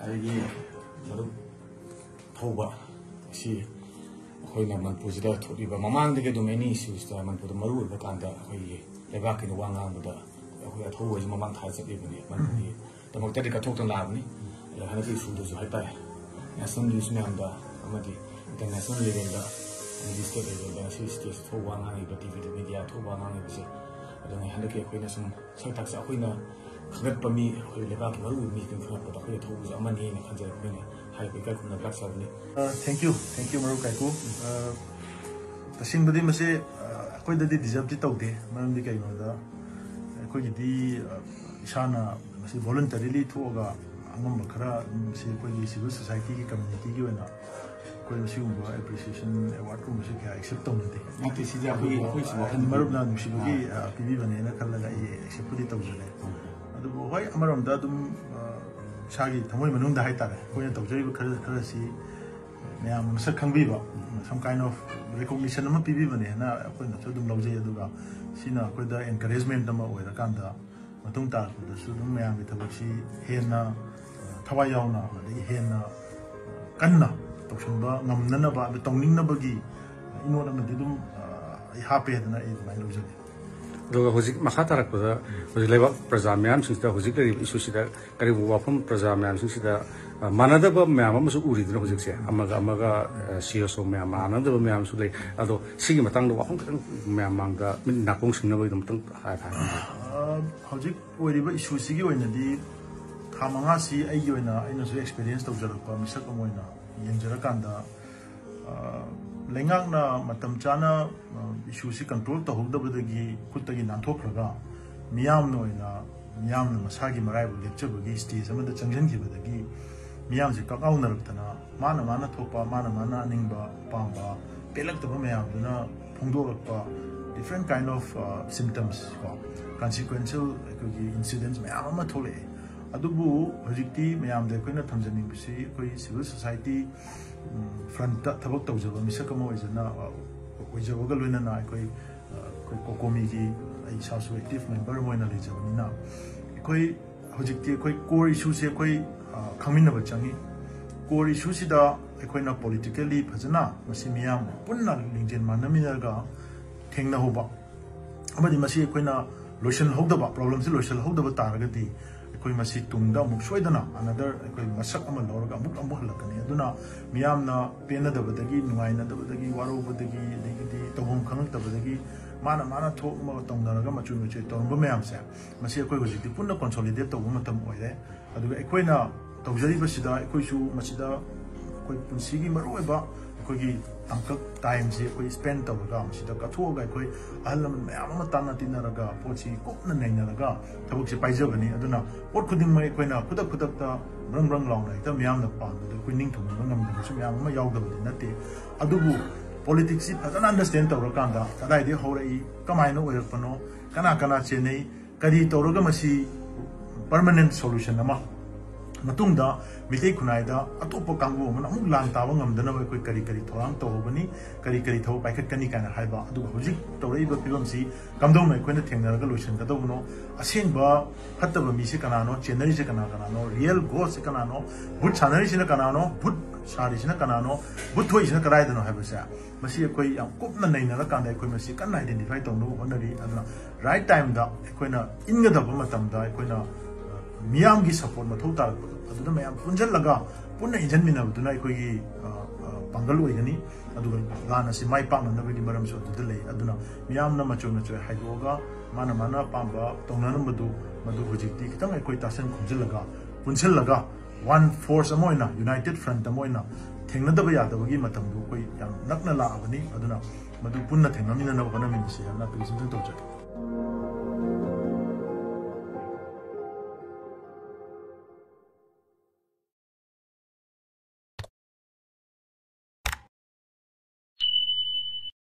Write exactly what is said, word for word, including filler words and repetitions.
ꯑꯗꯒꯤ ꯃꯔꯨꯞ ꯊꯧꯕ ꯑꯁꯤ ꯑꯩꯈꯣꯏꯅ ꯃꯅꯤꯄꯨꯔꯁꯤꯗ ꯊꯣꯛꯂꯤꯕ ꯃꯃꯥꯡꯗꯒꯤ ꯑꯗꯨꯝ ꯑꯦꯅꯤ ꯏꯁꯨꯁꯤꯗ ꯃꯅꯤꯄꯨꯔꯗ ꯃꯔꯨ ꯑꯣꯏꯕ ꯀꯥꯟꯗ ꯑꯩꯈꯣꯏꯒꯤ ꯂꯩꯕꯥꯛꯀꯤꯅ ꯋꯥ ꯉꯥꯡꯕꯗ ꯑꯩꯈꯣꯏ ꯑꯊꯧꯕ ꯍꯥꯏꯁꯤ ꯃꯃꯥꯡ ꯊꯥꯗ ꯆꯠꯂꯤꯕꯅꯤ, ꯃꯅꯤꯄꯨꯔꯒꯤ ꯗꯃꯛꯇꯗꯤ ꯀꯠꯊꯣꯛꯇꯅ ꯂꯥꯛꯑꯕꯅꯤ꯫ ꯑꯗꯣ ꯍꯟꯗꯛꯀꯤ ꯏꯁꯨꯗꯁꯨ ꯍꯥꯏꯇꯥꯔꯦ, ꯅꯦꯁꯅꯦꯜ ꯅ꯭ꯌꯨꯁ ꯃꯌꯥꯝꯗ ꯑꯃꯗꯤ ꯏꯟꯇꯔꯅꯦꯁꯅꯦꯜ ꯂꯦꯚꯦꯜꯗ ꯑꯃꯗꯤ ꯁ꯭ꯇꯦꯠ ꯂꯦꯚꯦꯜꯗ ꯉꯁꯤ ꯁ꯭ꯇꯦꯖ ꯊꯣꯛꯄ ꯉꯥꯡꯉꯤꯕ, ꯇꯤꯚꯤꯗ ꯃꯦꯗꯤꯌꯥ ꯊꯣꯛꯄ ꯉꯥꯡꯉꯤꯕꯁꯦ, ꯑꯗꯨꯅ ꯍꯟꯗꯛꯀꯤ ꯑꯩꯈꯣꯏꯅ ꯁꯨꯝ ꯁꯛ ꯇꯥꯛꯁꯦ ꯑꯩꯈꯣꯏꯅ ꯈꯪꯒꯠꯄ ꯃꯤ, ꯑꯩꯈꯣꯏ ꯂꯩꯕꯥꯛꯀꯤ ꯃꯔꯨꯑꯣꯏꯕ ꯃꯤ ꯈꯛꯇꯪ ꯈꯪꯒꯠꯄꯗ ꯑꯩꯈꯣꯏ ꯊꯧꯕꯁꯨ ꯑꯃꯅꯤꯅ ꯈꯟꯖꯩ꯫ ꯑꯩꯈꯣꯏꯅ ꯍꯥꯏꯔꯤꯕ ꯏꯀꯥꯏ ꯈꯨꯝꯅꯕ ꯂꯥꯛꯆꯕꯅꯤ꯫ ꯊꯦꯡꯛ ꯌꯨ ꯊꯦꯡꯛ ꯌꯨ ꯃꯔꯨꯞ ꯀꯥꯏꯀꯨ꯫ ꯑ, ꯇꯁꯦꯡꯕꯗꯤ ꯃꯁꯤ, ꯑ, ꯑꯩꯈꯣꯏꯗꯗꯤ ꯗꯤꯖꯔꯞꯇꯤ ꯇꯧꯗꯦ꯫ ꯃꯔꯝꯗꯤ ꯀꯩꯒꯤꯅꯣꯗ ꯑꯩꯈꯣꯏꯒꯤꯗꯤ, ꯑ, ꯏꯁꯥꯅ ꯃꯁꯤ ꯚꯣꯂꯨꯟꯇꯔꯤꯂꯤ ꯊꯣꯛꯑꯒ ꯑꯉꯝꯕ ꯈꯔ ꯑꯗꯨꯝ ꯃꯁꯤ ꯑꯩꯈꯣꯏꯒꯤ ꯁꯤꯚꯤꯜ ꯁꯣꯁꯥꯏꯇꯤꯒꯤ ꯀꯝꯃ꯭ꯌꯨꯅꯤꯇꯤꯒꯤ ꯑꯣꯏꯅ ꯑꯩꯈꯣꯏ ꯁꯤꯒꯨꯝꯕ ꯑꯦꯄ꯭ꯔꯤꯁꯤꯌꯦꯁꯟ ꯑꯦꯋꯥꯔꯗꯀꯨꯝꯕꯁꯦ ꯀꯌꯥ ꯑꯦꯛꯁꯦꯞ ꯇꯧꯅꯗꯦ꯫ ꯅꯠꯇꯦ, ꯁꯤꯗꯤ ꯑꯩꯈꯣꯏꯒꯤ, ꯑꯗꯨꯕꯨ ꯑꯩꯈꯣꯏ ꯁꯤꯗ ꯍꯥꯏꯗꯤ ꯃꯔꯨꯞꯅ ꯅꯨꯡꯁꯤꯕꯒꯤ, ꯑ, ꯄꯤꯕꯤꯕꯅꯦꯅ ꯈꯜꯂꯒ ꯑꯩ ꯑꯦꯛꯁꯦꯞꯄꯨꯗꯤ ꯇꯧꯖꯔꯦ꯫ ꯑꯗꯨꯕꯨ ꯍꯣꯏ, ꯑꯃꯔꯣꯝꯗ ꯑꯗꯨꯝ, ꯑ, ꯏꯁꯥꯒꯤ ꯊꯃꯣꯏ ꯃꯅꯨꯡꯗ ꯍꯥꯏꯇꯥꯔꯦ, ꯑꯩꯈꯣꯏꯅ ꯇꯧꯖꯔꯤꯕ ꯈꯔ, ꯈꯔꯁꯤ ꯃꯌꯥꯝꯅ ꯃꯁꯛ ꯈꯪꯕꯤꯕ, some kind of recognition ꯑꯃ ꯄꯤꯕꯤꯕꯅꯦꯅ ꯑꯩꯈꯣꯏꯅꯁꯨ ꯑꯗꯨꯝ ꯂꯧꯖꯩ꯫ ꯑꯗꯨꯒ ꯁꯤꯅ ꯑꯩꯈꯣꯏꯗ ꯑꯦꯟꯀꯔꯦꯖꯃꯦꯟ ꯑꯃ ꯑꯣꯏꯔꯀꯥꯟꯗ ꯃꯇꯨꯡ ꯇꯥꯔꯛꯄꯗꯁꯨ ꯑꯗꯨꯝ ꯃꯌꯥꯝꯒꯤ ꯊꯕꯛꯁꯤ ꯍꯦꯟꯅ, ꯑ, ꯊꯋꯥꯏ ꯌꯥꯎꯅ ꯑꯗꯒꯤ ꯍꯦꯟꯅ, ꯑ, ꯀꯟꯅ ꯇꯧꯁꯤꯟꯕ ꯉꯝꯅꯅꯕ, ꯑꯗꯨ ꯇꯧꯅꯤꯡꯅꯕꯒꯤ ꯏꯅꯣꯠ ꯑꯃꯗꯤ ꯑꯗꯨꯝ, ꯑ, ꯑꯩ ꯍꯥꯞꯄꯦ ꯍꯥꯏꯗꯅ ꯑꯩ ꯑꯗꯨꯃꯥꯏꯅ ꯂꯧꯖꯒꯦ꯫ ꯑꯗꯨꯒ ꯍꯧꯖꯤꯛ ꯃꯈꯥ ꯇꯥꯔꯛꯄꯗ ꯍꯧꯖꯤꯛ ꯂꯩꯕꯥꯛ ꯄ꯭ꯔꯖꯥ ꯃꯌꯥꯝꯁꯤꯡꯁꯤꯗ ꯍꯧꯖꯤꯛ ꯂꯩꯔꯤꯕ ꯏꯁꯨꯁꯤꯗ ꯀꯔꯤꯒꯨꯝꯕ ꯋꯥꯐꯝ ꯄ꯭ꯔꯖꯥ ꯃꯌꯥꯝꯁꯤꯡꯁꯤꯗ, ꯑ, ꯃꯥꯟꯅꯗꯕ ꯃꯌꯥꯝ ꯑꯃꯁꯨ ꯎꯔꯤꯗꯅ ꯍꯧꯖꯤꯛꯁꯦ, ꯑꯃꯒ ꯑꯃꯒ, ꯑ, ꯁꯤ ꯑꯦꯁ ꯑꯣ ꯃꯌꯥꯝ ꯃꯥꯟꯅꯗꯕ ꯃꯌꯥꯝꯁꯨ ꯂꯩ꯫ ꯑꯗꯣ ꯁꯤꯒꯤ ꯃꯇꯥꯡꯗ ꯋꯥꯐꯝ ꯈꯤꯇꯪ ꯃꯌꯥꯝ ꯃꯥꯡꯗ ꯃꯤꯠ ꯅꯥꯀꯣꯡ ꯁꯤꯡꯅꯕꯒꯤꯗꯃꯛꯇꯪ ꯍꯥꯏ-, ꯍꯥꯏ-, ꯑ, ꯍꯧꯖꯤꯛ ꯑꯣꯏꯔꯤꯕ ꯏꯁꯨꯁꯤꯒꯤ ꯑꯣꯏꯅꯗꯤ ꯊꯥ ꯃꯉꯥꯁꯤ ꯑꯩꯒꯤ ꯑꯣꯏꯅ ꯑꯩꯅꯁꯨ ꯑꯦꯛꯁꯄꯤꯔꯤꯌꯦꯟꯁ ꯇꯧꯖꯔꯛꯄ ꯃꯤꯁꯛ ꯑꯃ ꯑꯣꯏꯅ ꯌꯦꯡꯖꯔꯀꯥꯟꯗ, ꯑ, ꯂꯩꯉꯥꯛꯅ ꯃꯇꯝ ꯆꯥꯅ, ꯑ, ꯏꯁꯨꯁꯤ ꯀꯟꯇ꯭ꯔꯣꯜ ꯇꯧꯍꯧꯗꯕꯗꯒꯤ ꯈꯨꯠꯇꯒꯤ ꯅꯥꯟꯊꯣꯛꯈ꯭ꯔꯒ ꯃꯤꯌꯥꯝꯅ ꯑꯣꯏꯅ, ꯃꯤꯌꯥꯝꯅ ꯃꯁꯥꯒꯤ ꯃꯔꯥꯏꯕꯛ ꯂꯦꯞꯆꯕꯒꯤ ꯁ꯭ꯇꯦꯖ ꯑꯃꯗ ꯆꯪꯁꯤꯟꯈꯤꯕꯗꯒꯤ ꯃꯤꯌꯥꯝꯁꯦ ꯀꯛꯉꯥꯎꯅꯔꯛꯇꯅ ꯃꯥꯅ ꯃꯥꯅ ꯊꯣꯛꯄ, ꯃꯥꯅ ꯃꯥꯅ ꯑꯅꯤꯡꯕ ꯑꯄꯥꯝꯕ ꯄꯦꯜꯂꯛꯇꯕ ꯃꯌꯥꯝꯗꯨꯅ ꯐꯣꯡꯗꯣꯛꯂꯛꯄ different kind of, ꯑ, symptoms ꯀꯣ, consequential ꯑꯩꯈꯣꯏꯒꯤ incidents ꯃꯌꯥꯝ ꯑꯃ ꯊꯣꯛꯂꯛꯑꯦ꯫ ꯑꯗꯨꯕꯨ ꯍꯧꯖꯤꯛꯇꯤ ꯃꯌꯥꯝꯗ ꯑꯩꯈꯣꯏꯅ ꯊꯝꯖꯅꯤꯡꯕꯁꯤ ꯑꯩꯈꯣꯏ ꯁꯤꯚꯤꯜ ꯁꯣꯁꯥꯏꯇꯤ, ꯎꯝ, ꯐ꯭ꯔꯟꯠꯇ ꯊꯕꯛ ꯇꯧꯖꯕ ꯃꯤꯁꯛ ꯑꯃ ꯑꯣꯏꯖꯅ, ꯑ, ꯑꯣꯏꯖꯕꯒ ꯂꯣꯏꯅꯅ ꯑꯩꯈꯣꯏ, ꯑ, ꯑꯩꯈꯣꯏ ꯀꯣꯀꯣꯃꯤꯒꯤ ꯑꯩ ꯏꯁꯥꯁꯨ ꯑꯦꯛꯇꯤꯚ ꯃꯦꯝꯕꯔ ꯑꯃ ꯑꯣꯏꯅ ꯂꯩꯖꯕꯅꯤꯅ ꯑꯩꯈꯣꯏ ꯍꯧꯖꯤꯛꯇꯤ ꯑꯩꯈꯣꯏ ꯀꯣꯔ ꯏꯁꯨꯁꯦ ꯑꯩꯈꯣꯏ ꯈꯪꯃꯤꯟꯅꯕ ꯆꯪꯉꯤ꯫ Core issueꯁꯤꯗ ꯑꯩꯈꯣꯏꯅ politically ꯐꯖꯅ ꯃꯁꯤ ꯃꯤꯌꯥꯝ ꯄꯨꯟꯅ ꯂꯤꯡꯖꯦꯜ ꯃꯥꯟꯅꯃꯤꯟꯅꯔꯒ ꯊꯦꯡꯅꯍꯧꯕ ꯑꯃꯗꯤ ꯃꯁꯤ ꯑꯩꯈꯣꯏꯅ ꯂꯣꯏꯁꯤꯜꯍꯧꯗꯕ, problemꯁꯤ ꯂꯣꯏꯁꯤꯜꯍꯧꯗꯕ ꯇꯥꯔꯒꯗꯤ ꯑꯩꯈꯣꯏ ꯃꯁꯤ ꯇꯨꯡꯗ ꯑꯃꯨꯛ ꯁꯣꯏꯗꯅ another ꯑꯩꯈꯣꯏ ꯃꯁꯛ ꯑꯃ ꯂꯧꯔꯒ ꯑꯃꯨꯛ ꯑꯃꯨꯛ ꯍꯜꯂꯛꯀꯅꯤ꯫ ꯑꯗꯨꯅ ꯃꯤꯌꯥꯝꯅ ꯄꯦꯟꯅꯗꯕꯗꯒꯤ, ꯅꯨꯡꯉꯥꯏꯅꯗꯕꯗꯒꯤ, ꯋꯥꯔꯧꯕꯗꯒꯤ, ꯑꯗꯒꯤꯗꯤ ꯇꯧꯐꯝ ꯈꯪꯉꯛꯇꯕꯗꯒꯤ ꯃꯥꯅ ꯃꯥꯅ ꯊꯣꯛꯅ ꯇꯧꯅꯔꯒ ꯃꯆꯨ ꯃꯆꯨ ꯇꯧꯔꯝꯕ ꯃꯌꯥꯝꯁꯦ, ꯃꯁꯤ ꯑꯩꯈꯣꯏ ꯍꯧꯖꯤꯛꯇꯤ ꯄꯨꯟꯅ consolidate ꯇꯧꯕ ꯃꯇꯝ ꯑꯣꯏꯔꯦ꯫ ꯑꯗꯨꯒ ꯑꯩꯈꯣꯏꯅ ꯇꯧꯖꯔꯤꯕꯁꯤꯗ ꯑꯩꯈꯣꯏꯁꯨ ꯃꯁꯤꯗ ꯑꯩꯈꯣꯏ ꯄꯨꯟꯁꯤꯒꯤ ꯃꯔꯨꯑꯣꯏꯕ ꯑꯩꯈꯣꯏꯒꯤ ꯇꯥꯡꯀꯛ, timeꯁꯤ ꯑꯩꯈꯣꯏ spend ꯇꯧꯔꯒ ꯃꯁꯤꯗ ꯀꯠꯊꯣꯛꯑꯒ ꯑꯩꯈꯣꯏ ꯑꯍꯜ ꯂꯃꯟ ꯃꯌꯥꯝ ꯑꯃ ꯇꯥꯟꯅ ꯇꯤꯟꯅꯔꯒ ꯄꯣꯠꯁꯤ ꯀꯨꯞꯅ ꯅꯩꯅꯔꯒ ꯊꯕꯛꯁꯤ ꯄꯥꯏꯖꯕꯅꯤ꯫ ꯑꯗꯨꯅ ꯄꯣꯠ ꯈꯨꯗꯤꯡꯃꯛ ꯑꯩꯈꯣꯏꯅ ꯈꯨꯗꯛ ꯈꯨꯗꯛꯇ ꯕ꯭ꯔꯪ ꯕ꯭ꯔꯪ ꯂꯥꯎꯅ ꯍꯦꯛꯇ ꯃꯤꯌꯥꯝꯅ ꯄꯥꯝꯕꯗ ꯑꯩꯈꯣꯏ ꯅꯤꯡꯊꯨꯡꯅꯕ ꯉꯝꯗꯕꯁꯨ ꯃꯌꯥꯝ ꯑꯃ ꯌꯥꯎꯗꯕꯗꯤ ꯅꯠꯇꯦ꯫ ꯑꯗꯨꯕꯨ politicsꯁꯤ ꯐꯖꯅ understand ꯇꯧꯔꯀꯥꯟꯗ ꯀꯗꯥꯏꯗꯒꯤ ꯍꯧꯔꯛꯏ, ꯀꯃꯥꯏꯅ ꯑꯣꯏꯔꯛꯄꯅꯣ, ꯀꯅꯥ ꯀꯅꯥ ꯆꯦꯟꯅꯩ, ꯀꯔꯤ ꯇꯧꯔꯒ ꯃꯁꯤ permanent solution ꯑꯃ ꯃꯇꯨꯡꯗ ꯃꯤꯇꯩ ꯈꯨꯟꯅꯥꯏꯗ ꯑꯇꯣꯞꯄ ꯀꯥꯡꯕꯨ ꯑꯃꯅ ꯑꯃꯨꯛ ꯂꯥꯟ ꯇꯥꯕ ꯉꯝꯗꯅꯕ ꯑꯩꯈꯣꯏ ꯀꯔꯤ ꯀꯔꯤ ꯊꯧꯔꯥꯡ ꯇꯧꯍꯧꯒꯅꯤ, ꯀꯔꯤ ꯀꯔꯤ ꯊꯕꯛ ꯄꯥꯏꯈꯠꯀꯅꯤ ꯀꯥꯏꯅ ꯍꯥꯏꯕ꯫ ꯑꯗꯨꯒ ꯍꯧꯖꯤꯛ ꯇꯧꯔꯛꯏꯕ ꯐꯤꯕꯝꯁꯤ ꯀꯝꯗꯧꯅ ꯑꯩꯈꯣꯏꯅ ꯊꯦꯡꯅꯔꯒ ꯂꯣꯏꯁꯤꯟꯒꯗꯧꯕꯅꯣ, ꯑꯁꯦꯡꯕ ꯐꯠꯇꯕ ꯃꯤꯁꯦ ꯀꯅꯥꯅꯣ, ꯆꯦꯟꯅꯔꯤꯁꯦ ꯀꯅꯥ ꯀꯅꯥꯅꯣ, real ghostꯁꯦ ꯀꯅꯥꯅꯣ, ꯚꯨꯠ ꯁꯥꯟꯅꯔꯤꯁꯤꯅ ꯀꯅꯥꯅꯣ, ꯚꯨꯠ ꯁꯥꯔꯤꯁꯤꯅ ꯀꯅꯥꯅꯣ, ꯚꯨꯠ ꯊꯣꯛꯏꯁꯤꯅ ꯀꯗꯥꯏꯗꯅꯣ ꯍꯥꯏꯕꯁꯦ ꯃꯁꯤ ꯑꯩꯈꯣꯏ ꯌꯥꯝ ꯀꯨꯞꯅ ꯅꯩꯅꯔꯀꯥꯟꯗ ꯑꯩꯈꯣꯏ ꯃꯁꯤ ꯀꯟꯅ identify ꯇꯧꯅꯕ ꯍꯣꯠꯅꯔꯤ꯫ ꯑꯗꯨꯅ right timeꯗ ꯑꯩꯈꯣꯏꯅ ꯏꯟꯒꯗꯕ ꯃꯇꯝꯗ ꯑꯩꯈꯣꯏꯅ, ꯑ, ꯃꯤꯌꯥꯝꯒꯤ support ꯃꯊꯧ ꯇꯥꯔꯛꯄꯗꯣ ꯑꯗꯨꯗ ꯃꯌꯥꯝ ꯄꯨꯟꯁꯤꯜꯂꯒ ꯄꯨꯟꯅ ꯏꯟꯖꯟꯃꯤꯟꯅꯕꯗꯨꯅ ꯑꯩꯈꯣꯏꯒꯤ, ꯑ, ꯑ, ꯄꯥꯡꯒꯜ ꯑꯣꯏꯒꯅꯤ꯫ ꯑꯗꯨꯒ ꯂꯥꯟ ꯑꯁꯤ ꯃꯥꯏ ꯄꯥꯛꯅꯅꯕꯒꯤ ꯃꯔꯝꯁꯨ ꯑꯗꯨꯗ ꯂꯩ꯫ ꯑꯗꯨꯅ ꯃꯤꯌꯥꯝꯅ ꯃꯆꯣꯏ ꯃꯆꯣꯏ ꯍꯥꯏꯗꯣꯛꯑꯒ ꯃꯥꯅ ꯃꯥꯅ ꯑꯄꯥꯝꯕ ꯇꯧꯅꯔꯝꯕꯗꯨ ꯃꯗꯨ ꯍꯧꯖꯤꯛꯇꯤ ꯈꯤꯇꯪ ꯑꯩꯈꯣꯏ ꯇꯥꯁꯤꯟ ꯈꯣꯝꯖꯤꯜꯂꯒ ꯄꯨꯟꯁꯤꯜꯂꯒ one force ꯑꯃ ꯑꯣꯏꯅ, united front ꯑꯃ ꯑꯣꯏꯅ ꯊꯦꯡꯅꯗꯕ ꯌꯥꯗꯕꯒꯤ ꯃꯇꯝꯗꯨ ꯑꯩꯈꯣꯏ ꯌꯥꯝ ꯅꯛꯅ ꯂꯥꯛꯑꯕꯅꯤ꯫ ꯑꯗꯨꯅ ꯃꯗꯨ ꯄꯨꯟꯅ ꯊꯦꯡꯅꯃꯤꯟꯅꯅꯕ ꯍꯣꯠꯅꯃꯤꯟꯅꯁꯤ ꯍꯥꯏꯅ appeal ꯑꯝꯇꯪ ꯇꯧꯖꯒꯦ꯫